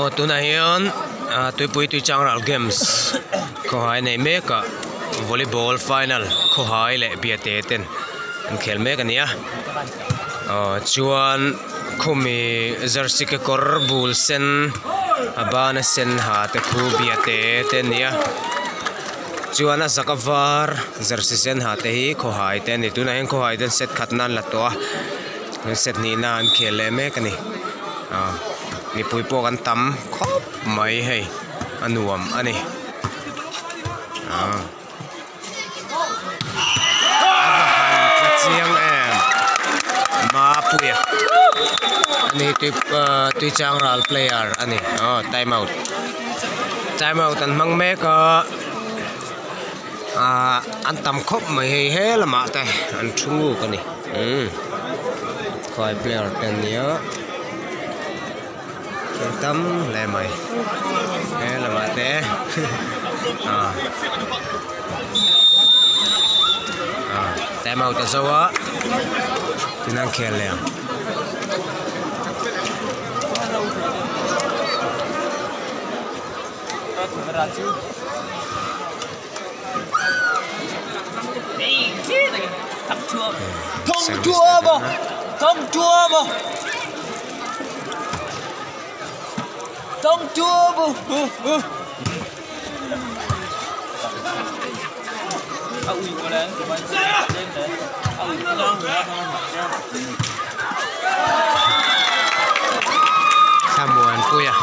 Aw tunah hian ah tuipui tui chang ral games khawhai nei mek ah volleyball final khawhai leh biate ten an khel mek a ni a aw chuan khumi jersey kekawr bul sen a ban a sen ha te khu biate te an ni a chuan a zak a var jersey sen ha te hi khawhai te an ni tunah hian khawhai ten set khat nan la tawh a set hnihna an khel leh mek a ni. Ah mipui pawh kan tam khawp mai hei a nuam a ni ah a va han tla chiang em Mapuia ani tui ah tui chang ral player a ni aw time out time out an hmang mek a ah an tam khawp mai hei he lamah te an thu nguk a ni umm khuai player te an nia an tam hle mai he lamah te ah ah time out a zo a tin an khel leh ang. Thlamuanpuia.